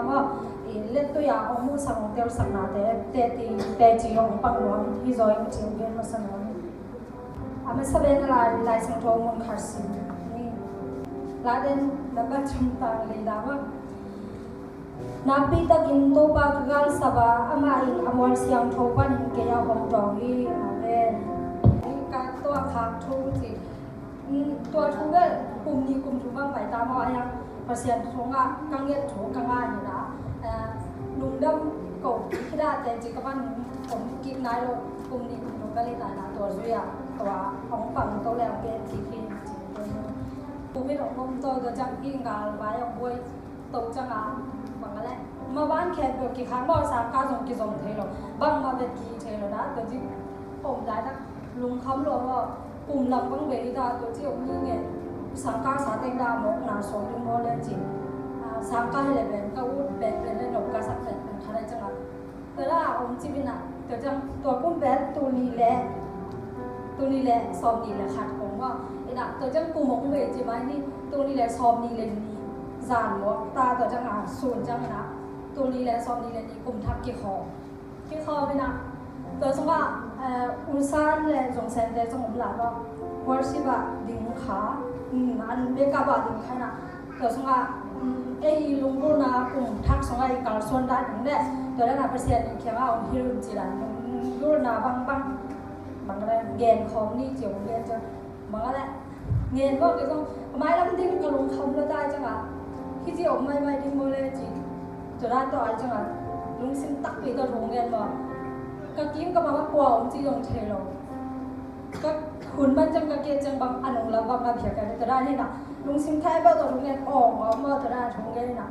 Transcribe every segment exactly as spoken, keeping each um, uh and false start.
Maw, i lettui a hong muhsak, hong telsaknate teci, teci hong pang nuam hi zaw ing ci hong gen masa nuam. A masa pen a Lai, Lai Siangtho mun khat sim ni. Late number thum tang lei lam ah. Nakpi takin Topa ka galsap a, amah in a mual siangtho panin kei a hong dawng hi. Amen. Ka tua khak thu ci. Mm, tua thu bel kum nih kum thum bang pai ta maw, a yang Pasian thu ngah, ka nget thu ka ngah hi na. Eh, lungdam ko kik hi date ci ka van om kik nai lo, kum nih kum thum bel hi ta na, tua zui a, tua hong pang to le hong gen kik hi ci. Kum in hong om to, tua ciang i ngal vai hong buai to ciang a, bang a le. Maban khempeuh kikhak maw, sangkah zong kizom thei lo. Bangmah bek ki thei lo na, tua ci om lai tak lungkham lo maw. Kum lam bang bei hi ta, tua ci om ni nge. Sangkah sa teng dah mawkna sawm ding maw le ci. Ah, sangkah hi le pen ka ut pen pen le nop ka sak pen pen kha lai ciang a. Tua la om ci bina, tua ciang tua kum pen tul nih le, tul nih le sawm nih le khat kong maw. Ina, tua ciang kum hong bei ci mai ni, tul nih le sawm nih le nih zan maw. Ta tua ciang a sun ciang ina, tul nih le sawm nih le nih kum thak kikhawm. Kikhawm ina, tua sungah, eh, Ulsan le Zongsen te sung om la maw. Worship ah ding kha, mm, an makeup ah ding kha ina. Tua sungah, um, ei lunggulhna kum thak sungah i kalsuan dan ding le, tua dan a Pasian in kiangah hong hilh un ci dan, lunggulhna bangbang, bang le, gen khawm ni ci hong gen ciang, bang le, ngen maw kei zong, ka mailam ding ka lungkham lo ta ai ciang a, hih ci om maimai ding maw le ci, tua dan tawh ai ciang a, lungsim takpi tawh thu gen maw, ka kim ka mama kua om ci zong thei lo. Ka hun man ciang ka kiat ciang bang a nung lam bang a phiak ka tua dan hi na. Lungsim khempeuh tawh thu ngen awng awng maw tua dan thu ngen hi na.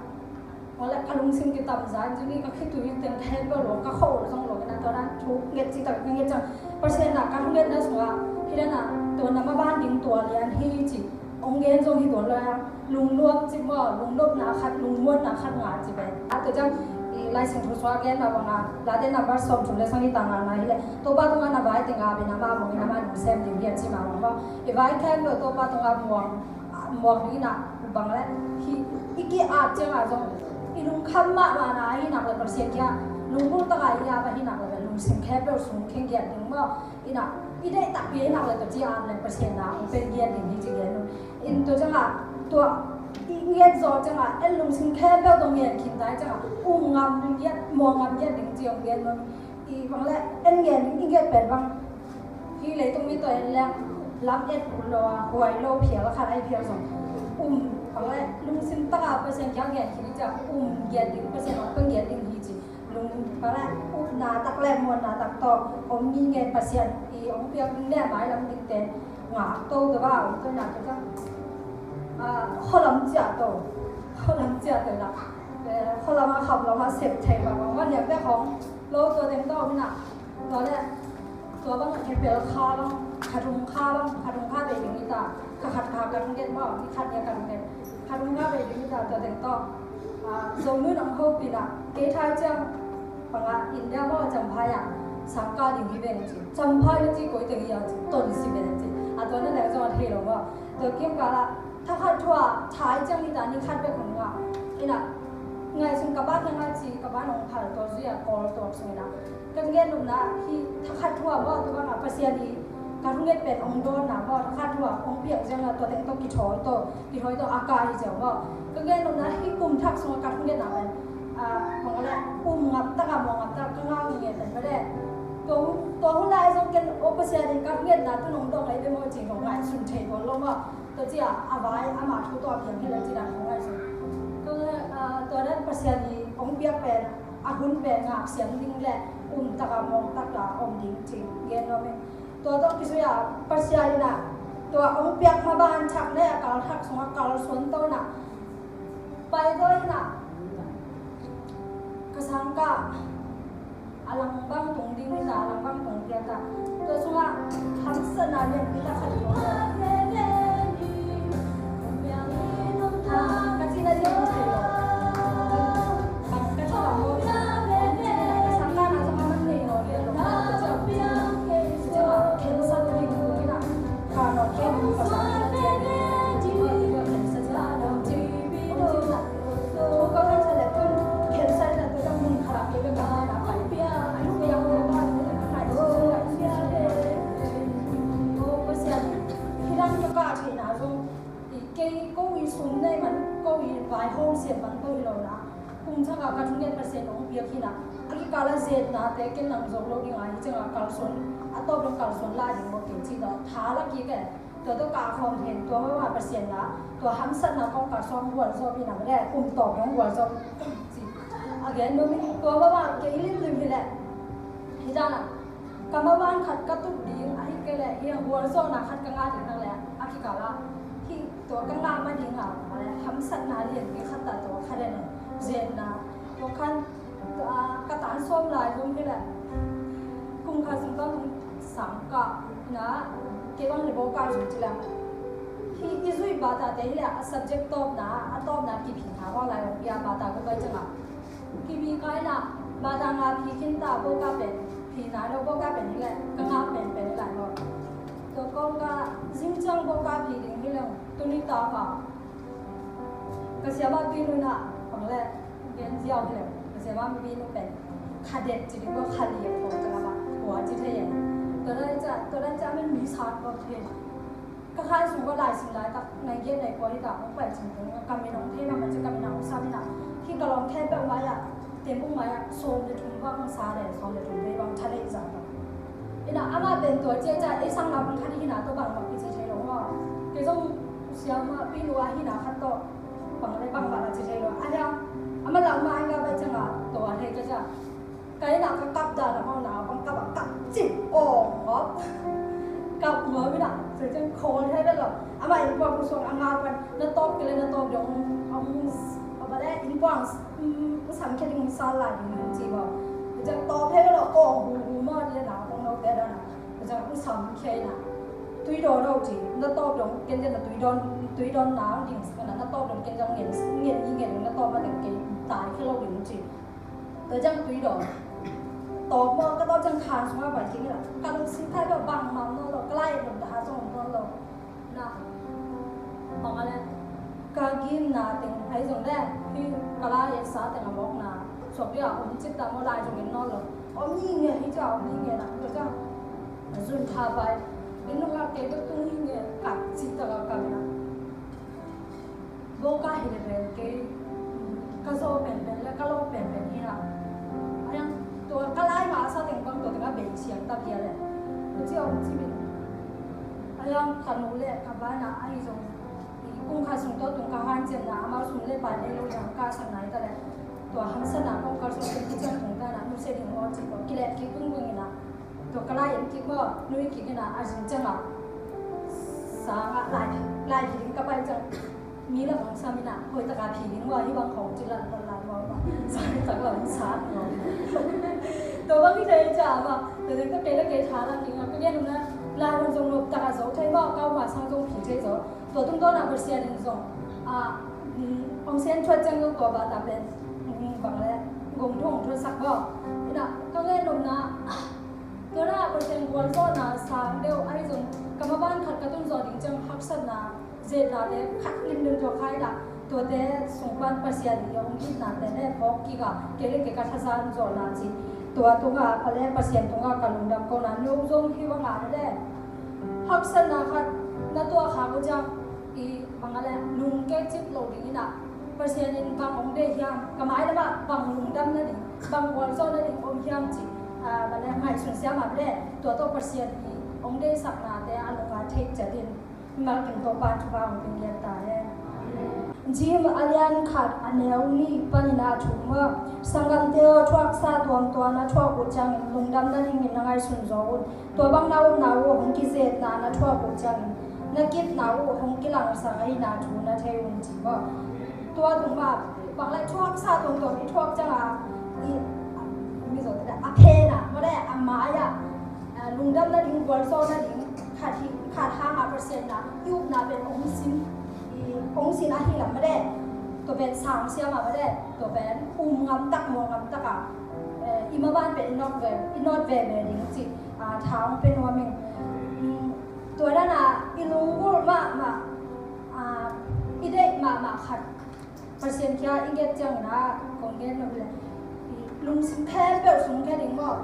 Maw le ka lungsim kitam zan ci ni ka khitui teng khempeuh lo ka kho lo zong lo hi na tua dan thu nget ci tak ka nget ciang. Pasian na ka thu ngetna sungah hi dan a tua na maban ding tua lian hi ci. Hong gen zong hi tuan lo a, lungnuam ci maw, lungnopna khat, lungmuanna khat ngah ci pen. A tua ciang, i Lai Siangtho sungah gen mah bang a, Late number sawm thum le sawm nih tang ngana hi le, Topa tungah na vai teng a, bina mah muang ina mah lungsim ding hi a ci mah bang maw. I vai khempeuh Topa tungah muang, muang ding ina bang le, hi, i ki-at ciang a zong, i lungkham mahmahna hi nak le Pasian kiang, lungnung tak a i at a hi nak le lungsim khempeuh sung kheng giat ding maw. Ina, i deih takpi a hi nak le tua ci at le Pasian na hong pen giat ding hi ci gen un. In tua ciangah, tua i nget zawh ciangah, en lungsim khempeuh tawh ngen khin tai ciangah, um ngam ding giat, muang ngam giat ding ci hong gen un. I bang le, en ngen ding, i nget pen bang. Hi leitung mi tawh en leng, lam et uh lo a, huai lo phial a khat ai phial zong. Um, bang le, lungsim takah Pasian kiang ngen khin ciah, um giat ding, Pasian hong pen giat ding hi ci. Lung pala upna tak le muanna tak tawh om ni ngen Pasian i hong piak ding le mailam dingte ngah to tua ba om to na tua ka, ah, khualam ciah to, khualam ciah to na, eh, khualam a kham lam a sep thei ba ba ma niam te khong lo tua teng tawh om na tua le. Tua bang a kepel kha bang, khat hong kha bang, khat hong kha bei ding hi ta, kha khat kha khat hong gen maw, ni khat nia khat hong gen, khat hong kha bei ding hi ta, tua teng tawh. Ah, Zonu in hong hopih na, kei thai ciang, bang a India maw, Champhai ah, sangkah ding hi veng ci, Champhai na ci koi teng hi a ci, ton si veng ci, a tua na leng zong a thei lo maw, tua kim kal ah, thakhat thu ah, thai ciang hi ta, ni khat bek hong ngah, ina, ngaihsun ka bak na ngai ci, ka bak nong phal tua zui a, kawl tuak sung ina, Ka ngen nopna hi thakhat thu ah maw, tua bang a Pasian hi ka thunget pen hong dawnna maw, thakhat thu ah hong piak ciang a tua teng tawh kithawi tawh, kithawi tawh a kah hi ciang maw. Ka ngen nopna hi kum thak sungah ka thungetna pen, ah, bang a le, um ngam tak a, muang ngam tak a ka ngah ngen pen bang le. Tua hun, tua hun lai zong ken o Pasian hi ka thungetna tu nong dawng lai pen maw cing hong ngaihsun thei tuan lo maw. Tua ci a, a vai, amah thu tawh a piang hi lo ci dan hong ngaihsun. Tua, ah, tua dan Pasian hi hong piak pen, a hun pen ngak siam ding le um taka mawng taka om ding ci gen nuam hi. Tua tawh kizui a Pasian in a tua hong piak maban thak le a kal thak sungah kalsuan to in a pai to in a ka sangkah a langbang tung ding hi ta, a langbang tung piak ta. Tua sungah hamsatna lian hi ta khat hi. Ka cihna ding hong thei lo. Ka cih bang maw? Ka sangkahna zong a man nei nawn lian lo. Ka cih bang, ka cih bang khensat ding hong hi na. Ka nawn kei hong ka sangkahna cih bang. Ka cih bang khensat cih bang hong cih. Hong cih na. Thu ka khensa le tun. Pasian bang tawh hi lo na, kum thak a ka thunget Pasian hong piak hi na, a kikal a zetnate ken nang zo lo ding a, hi ciang a kalsuan, a tawp dong kalsuan la ding maw kei ci tawh tha la kik e. Tua tawh kah khawm hen, tua mah mah Pasian na, tua hamsatna kong kalsuan gualzawh hi na, le kum tawp dong gualzawh ci. A gen nuam hi, tua mah mah kei limlim hi leh, hi dan a, ka maban khat ka tup ding, ahih kei leh hi a gualzawhna khat ka ngah ding hang leh, a kikal ah hih tua ka ngah mah ding a, a leh hamsatna lianpi khat ta tua khat en, zetna tua khan, tua ka tan sawm lai zong hi leh, kum khat sung pan kum sang kah na, kei bang le bo kah zong ci leh, hih i zuih batate hi leh a subject tawpna, a tawpna kiphi kha bang lai bia bata ka pai ciang a, kibi kai na, bata nga phi khin ta, bo ka pen phi nai lo, bo ka pen hi leh ka nga pen pen lai lo. Tua kong ka zing ciang bo ka phi ding hi leh, tuni ta ka, ka siama pinu na, bang leh gen ziau hi leh, ka siama pinu pen kha det ci ding ko, kha lian ko ka la ba, kua ci thei e. Tua dan ca, tua dan ca men mi sat ko thei. Ka khan sung ko lai sim lai tak, nai giat nai kua hi ta, hong pai cing tung, ka min hong thei ma ma ci, ka min hong sa mi na. Hi ka lawm khempeuh mai ah, tempung mai ah, sawm le thum bang sa le, sawm le thum vei bang tha le i za ta. Ina, ama pen tua cia cia, ei sang na bang khat hi na, tua bang bang i ci thei lo maw. Kei zong siama pinu a hi na khat tawh, bang le bang bang a ci thei lo. A hia, ama lau ma ai ka bai ciang a, tua hei ka cia. Ka ina ka kap dan a hong na, bang kap a kap cip, aw, ngawp. Kap ngawp ina, so ciang khawl thei ve lo. Ama innkuan pu suang a nga pan, na tawp kei le na tawp dong, a hong, a ba le innkuan, mm, sam khia ding sa lai ding ci ba. Ciang tawp thei ve lo, aw, hu hu ma dia na, hong no te dan a. Ciang sam khia ina. Tui dawn lo ci, na tawp dong, ken dia na tui dawn, tui dawn na, ding sa na, na tawp dong, ken dia ngen, ngen ni ngen, na tawp ma ding kei, tai khia lo ding ci. Tua ciang tui dawn. Tawp maw, ka tawp ciang khan sungah pai kik ila. Ka lungsim thai bang bang mam nawn lo, ka lai lum ta ha zong nawn lo. Na. Bang a le. Ka gimna teng ahi zong le. Hi ka lai sa teng a mawkna. Suak dia om cip ta maw lai zong in nawn lo. Om ni nge hi cia om ni nge na. Tua ciang. Zun tha pai. Inn nungah kei tua tung hi nge kap cip ta ka kap na. Bo ka hi le pen kei, ka zaw penpen le ka lawh penpen hi na. A yang tua ka lai mah a sa teng bang tua teng a bei siang ta pia le. Tua ci a om ci min. A yang ka nu le ka ba na a hi zong. I kung kha sung tua tung ka han cian na amau sung le pai le lo yang ka sang nai ta le. Tua hamsa na kong ka sung tung ki ciang tung ta na nu se ding mo ci ko ki le ki tung tung ina. Tua ka lai en kik maw, nui kik ina a zin ciang a. Sang a lai, lai kik ding ka pai ciang. Mi la kong sa mi na, hoi taka phi ding maw, hi bang kong ci lan lan lai maw maw. Sang tak la sa maw. Tua bang hi thei ciang maw, tua ding ka kei la kei tha la kik a, ka gen na, lai bang zong nop taka zo thei maw, kau ma sang zong phi thei zo. Tua tung tua na Pasian in zong. A, mm, ong sen thuat ciang zong tua ba ta pen. Mm, bang le, gong thong thuat sak maw. Ina, ka gen nop na, Tua na Pasian gualzawhna sang deuh ahi zong ka maban khat ka tun zawh ding ciang haksatna, zetnate khat limlim tua khai dah. Tuate sung pan Pasian i hong itnate le phawk kik a, kei le kei ka thazan zawhna ci. Tua tungah, a le Pasian tungah ka lungdam kona, no zong hi bangah le haksatna khat na tuah khak uh ciang, i bang a le lungke cip lo ding ina, Pasian in bang hong deih hiam, ka mai lamah bang lungdam nading, bang gualzawh nading om hiam ci, a, bang le ngaihsun siam a le, tua tawh Pasian i hong deihsaknate a lungah theih ciat in, mimal kim Topa thupha hong pia ngiat ta hen. Jim a lian khat a neu nih panin a thum ah, sanggamte aw, thuaksa tuamtuam na thuak uh ciangin lungdam nadingin na ngaihsun zaw un. Tua bang na upna uh hong kizetna na thuak uh ciangin, na kipna uh hong kilangsak ahihna thu na thei un ci maw. Tua tung mah bang lai thuaksa tuamtuam i thuak ciang a, i, mi zawh te a phen a, maw le a mai a, a, lungdam nading, gualzawh nading, khat hi, khat hang a Pasian na i upna pen hong sin, i hong sin ahi lam maw le. Tua pen sang siam a maw le, tua pen um ngam tak, muang ngam tak a, eh, i maban pen i nawt ve, i nawt veve ding ci. A, tha hong pia nuam ing. Mm, tua dan a i lunggulh mahmah, a, i deih mahmah khat Pasian kiang i nget ciangin a, kong nget nuam hi le, i lungsim khempeuh sung khia ding maw.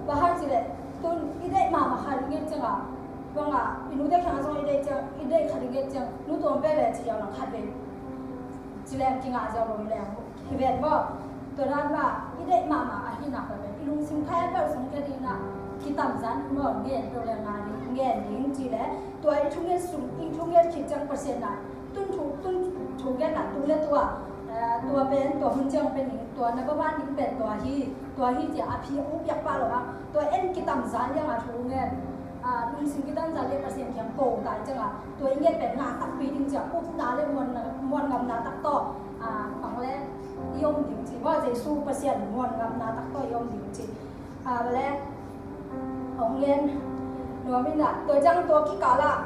Bang hang ci le, tun i deih mahmah khat i nget ciang a, bang a, i nute kiang a zong i deih ciang, i deih khat i nget ciang, nu tuam veve ci a lang khat ve. Ci leng kingah ziau lo hi leng hi ven maw. Tua dan mah i deih mahmah ahi nak le pen i lungsim khai a peuh sung kei ding na kitamzan maw, ngen peuh le nga ding, ngen ding ci le tua i thunget sung, i thunget khit ciang Pasian na tun thu, tun thu ngen na tun le tua, eh, tua pen tua hun ciang pen ding tua na baban ding pen tua hi, tua hi ci a phi a upiak pah lo a tua en kitamzan liang a thu ngen. Ah, lungsim kitamzan liang Pasian kiang ko tai ciang a tua i nget pen nga takpi ding ci a upna le muan, muan ngamna tak tawh, ah, bang le i om ding ci. Maw Jesu Pasian muan ngamna tak tawh i om ding ci. Ah, bang le hong ngen nuam in a tua ciang tua kikal ah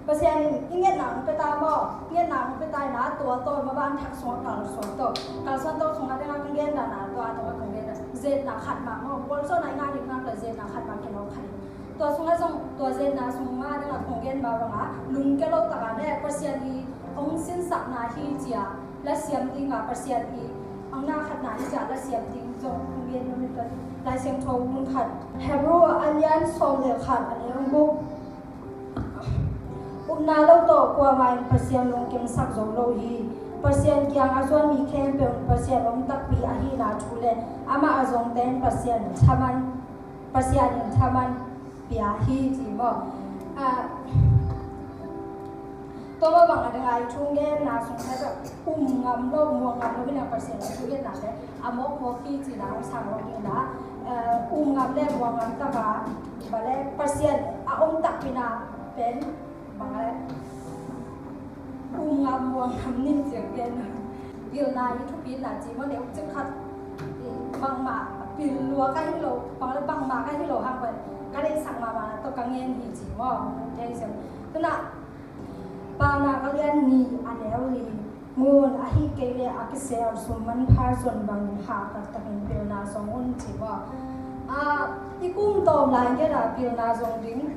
Pasian in i ngetna hong pia ta maw, i ngetna hong pia ta in a tua tawh maban thak sungah kalsuan tawh, kalsuan tawh sungah ding a kong gen dan a tua tawh kong gen dan zetna khat mah maw, gualzawhna i ngah ding nak le zetna khat mah kilo khat in. Tua sungah zong tua zetna sungah ding a kong gen mah bang a lungkia lo tak a ne Pasian i hong sinsakna hi ci a lasiam ding a Pasian i hong na khatna hi ci a lasiam ding zong kong gen nuam in tua Lai Siangtho mun khat Hebrew a lian sawm le khat a neu guk. Upna lo tawh kuamah in Pasian lungkimsak zo lo hi. Pasian kiang a zuan mi khempeuh in Pasian om takpi ahihna thu le amah a zongte in Pasian thaman, Pasian in thaman pia hi ci maw. Ah, tua maw bang a ding a i thu ngenna sung khat ah um ngam lo, muang ngam lo, mi na Pasian a thu ngenna le a mawkmawk hi cihna hong sang lo ding na, eh, um ngam le muang ngam tak a, bang le Pasian a om takpi na pen bang le um ngam muang ngam ning ciang gen. Pilna i thupina ci maw, neu cik khat i bangmah pil lua ka hi lo, bang le bangmah ka hi lo hang pen ka deihsak mahmah na tawh ka ngen hi ci maw. Thei siam. Tuna Paunak a lian nih a neu li. Ngun ahih kei leh a kisel sum manpha zon bangin hahkat takin pilna zong un ci maw. A, i kum tawm lai nget a pilna zong ding,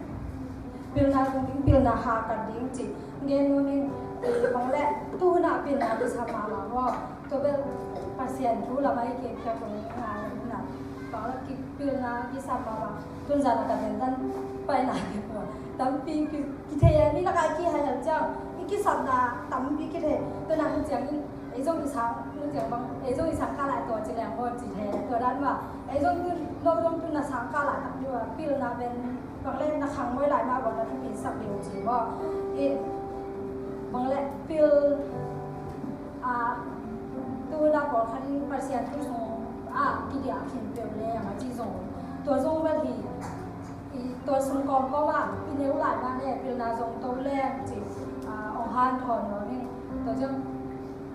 pilna zong ding, pilna hahkat ding ci. Ngen nuam ing, bang leh tu hun ah pilna kisam mahmah maw. Tua bel Pasian thu lam ah i kei phiat zong ngai na. Bang leh ki pilna kisam mahmah. Tun zan a ka ten zan paina kei pua. Tampi ki, kithei a mi lakah i kihel ciang i kisapna tampi kithei. Tuna hun ciangin ei zong i sang, hun ciang bang ei zong i sang ka lai tua ci leng bawn ci thei. Tua dan mah ei zong tun, no zong tun na sang ka lai tak dua pilna pen bang leh na khang moi lai mah bawn na thupi sak ding ci maw. I bang leh pil a, tu hun a pawlkhat in Pasian thu sung a kidiah khin peuh leng a ci zong tua zong bel hi. I tua sung kawmkawm ah i neu lai mah leh pilna zong to leng ci, a, hong hanthawn nuam ing. Tua ciang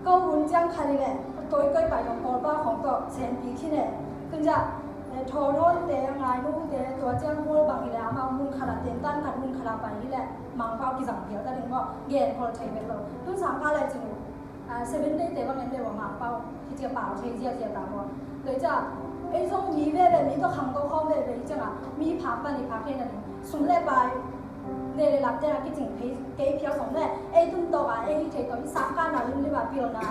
ko hun ciang khat hi leh tua i koi pai zong kawlpa khawng tawh senpi khin eh. Tun ciang, eh, thawthawnte, ngainute, tua ciang mual bang hi leh amau mun khat ah tentan khat mun khat ah pai hi leh Mangpau kizang pial ta ding maw, gen khol thei bek lo. Tun sang ka lai cin uh, a, Seven Day te bang en deuh a Mangpau hi cia pau thei ziazia ta maw. Tua i cia ei zong mi veve, mi tawh khangto khawm veve hi ciangah mi phak pan i phak thei na ding sum le pai ne le lam te a kicing thei kei phial zong le ei tun tawk a ei hi thei tawh i sang ka na limlim a pilna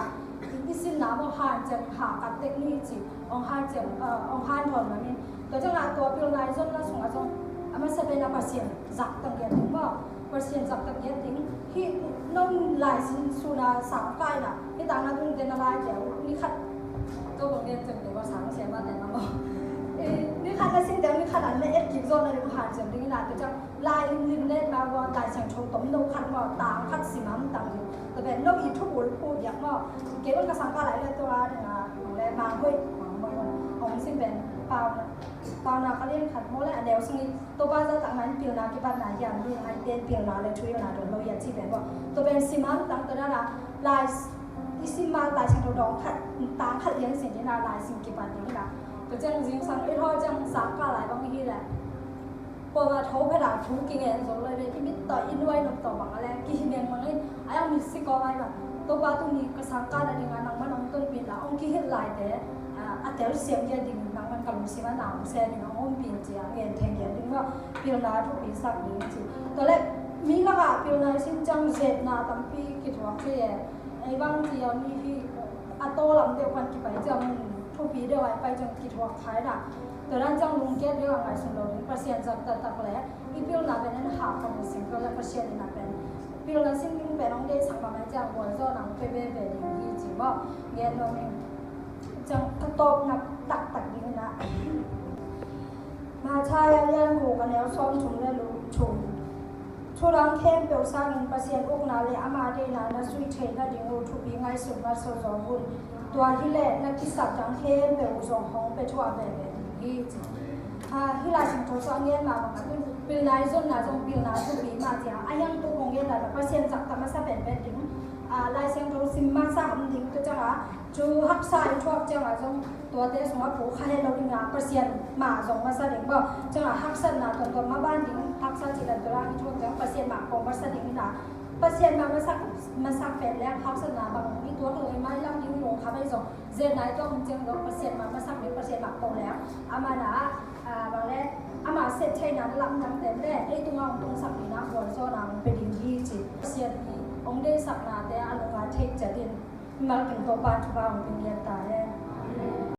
i sinna maw hanciam ha kat tek ni ci. Hong hanciam, a, hong hanthawn na min. Tua ciangah tua pilna i zonna sungah zong a masa pen a Pasian zak tang giat ding maw. Pasian zak tang giat ding. Hih nong lai sin suna sang kai na hih tang na dun te na lai te uh ni khat. Tua bang gen teng te maw sang sia ma te na maw. Eh, ni khat na sin te ni khat an na et kik zon na ding hanciam ding na tua ciang lai limlim net ma bang Lai Siangtho tom no khat maw tang khat simam tang ding. Tua pen no i thu bul pu diak maw. Kei bang ka sang ka lai le tua ding a le mang hoi mang hoi hong sim pen pau na. Paunak a lian khat maw le a neu sung i Topa zahtakna in pilna kipatna hiam hi, a i ten pilna le thuhilhna don lo hi a ci pen maw. Tua pen simam tang tua dana lai i sim ma Lai Siangtho dawng khat, tang khat lian sin dina lai sim kipat ding na. Tua ciang zingsang i thaw ciang sang ka lai bang hi le. Kuama tho phet a thu kingen zo lai ve i mit tawh i nuai nop tawh bang a le kihi neng mang in a yang mit si kawm ai bang. Topa tuni ka sang ka na ding a nangman hong tonpih la hong kihilh lai te. A, a tel siam dia ding nangman ka lungsim a nang se ding a hong pin cia ngen theng dia ding maw pilna thupi sak ding ci. Tua le mi lakah pilna i sim ciang zetna tampi kithuak hi e. Ei bang cia mi hi a taw lam deuh pan kipai ciang thupi deuh ai pai ciang kithuak khai na. Tua dan ciang lungkiat deuh a ngaihsun lo ding Pasian zat taktak le i pilna pen en hah pan i sim tua le Pasian in a pen Pilna sin ding pen hong deihsak mahmah ciang gualzawhna hong pia veve ding hi ci maw? Gen nuam ing. Ciang ka tawpna taktak ding in ah, Matthai a lian guk a neu sawmthum le thum. Thu dang khempeuh sangin Pasian ukna le ama deihna na zuih theih nading uh thupi ngaihsutna sa zaw un. Tua hileh na kisap dang khempeuh uh zong hong pia thuah veve ding hi ci. Ah, hih Lai Siangtho sung a gen mah bangin pilna i zonna zong pilna thupi mah ci a, a hiang tuk hong genna Pasian zakta masa penpen ding. Ah, Lai Siangtho sim masa om ding, tua ciangin thu haksa i thuak ciangin zong tuate sungah pukha het lo ding a, Pasian mah zong masa ding maw. Ciangin haksatna tuamtuam mah ban ding, haksa cih dan tua i thuak ciang Pasian mah pau masa ding in ah, Pasian mah masak, masak pen leng haksatna bang i tuak lo i mailam ding lungkham ahi zong, zetna i tuak hun ciang zong Pasian mah masak ding, Pasian mah pau leng amah na, ah, bang le amah sep theihna lamdang pen le ei tungah hong tungsak ding in ah gualzawhna hong pia ding hi ci. Pasian i hong deihsaknate a nungah thei ciat in, mimal kim Topa thupha hong pia ngiat ta hen.